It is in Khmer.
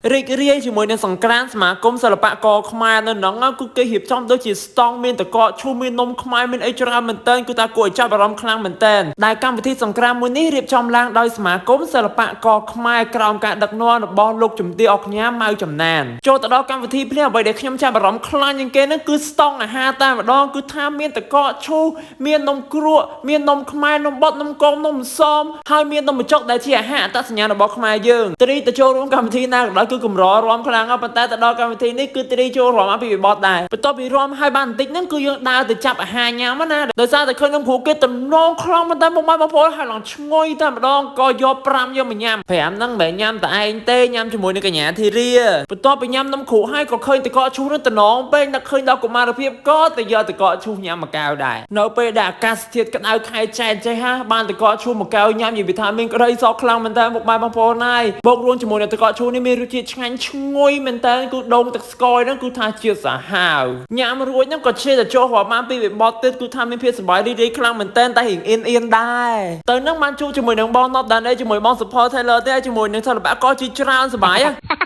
រីករាយជាមួយនឹងសង្ក្រានសមាគមសិល្បករខ្មែរនៅហ្នឹងគឺគេរៀបចំដូចជាស្តង់មានតកកឈូសមាននំខ្មែរមានអីច្រើនមែនតើគឺថាគួរឲ្យចាប់អារម្មណ៍ខ្លាំងមែនតើដែលកម្មវិធីសង្ក្រានមួយនេះរៀបចំឡើងដោយសមាគមសិល្បករខ្មែរក្រោមការដឹកនាំរបស់លោកជំទាវអុកញ៉ាម៉ៅចំណានចូលទៅដល់កម្មវិធីភ្លាមអ្វីដែលខ្ញុំចាប់អារម្មណ៍ខ្លាំងជាងគេហ្នឹងគឺស្តង់អាហារតែម្ដងគឺថាមានតកកឈូសមាននំគ្រក់មាននំខ្មែរនំបត់នំកងនំសមហើយមាននំបញ្ចុកដែលជាអាហារអត្តសញ្ញាណរបស់ខ្មែរយើងត្រីទៅចូលរួមកម្មវិធីណាក៏ដោយគឺកម្ររាំខ្លាំងណាស់ប៉ុន្តែទៅដល់កម្មវិធីនេះគឺត្រីចូលរាំអភិវិបត្តិដែរបន្ទាប់ពីរាំហើយបានបន្តិចហ្នឹងគឺយើងដើរទៅចាប់អាហារញ៉ាំណាដោយសារតែឃើញនំគ្រក់គេតំណងខ្លាំងមែនតើមកម៉ែបងប្អូនហើយឡើងឈ្ងុយតែម្ដងក៏យក5យកមកញ៉ាំ5ហ្នឹងមិនមែនញ៉ាំតែឯងទេញ៉ាំជាមួយនឹងកញ្ញាធីរាបន្ទាប់ពីញ៉ាំនំគ្រក់ហើយក៏ឃើញតកកឈូសនឹងតំណងពេកនឹកឃើញដល់កុមារភាពក៏ទៅយកតកកឈូសញ៉ាំមួយកែវដែរនៅពេលដែលអាកាសធាតុក្តៅខែចែកចេះហាបានតកកឈូសមួយកែវញ៉ាំនិយាយពីថាមានក្តីសោកខ្លាំងមែនតើមុខម៉ែបងប្អូនហើយបូករួមជាមួយនឹងតកកឈូសនេះមានរសជាតិឆ្ងាញ់ឈ្ងុយមែនតើគឺដូងទឹកស្ករហ្នឹងគឺថាជាសាហាវញ៉ាំរួចហ្នឹងក៏ជាតែចូលរាប់បានពីវិបត្តិទៀតគឺថាមានភាពសប្បាយរីករាយខ្លាំងមែនតើតែរៀងអៀនអៀនដែរទៅហ្នឹងបានជួបជាមួយនឹងបងណប់ដានជាមួយបង Support Taylor ទេជាមួយនឹងសិល្បករជាច្រើនសប្បាយហ៎។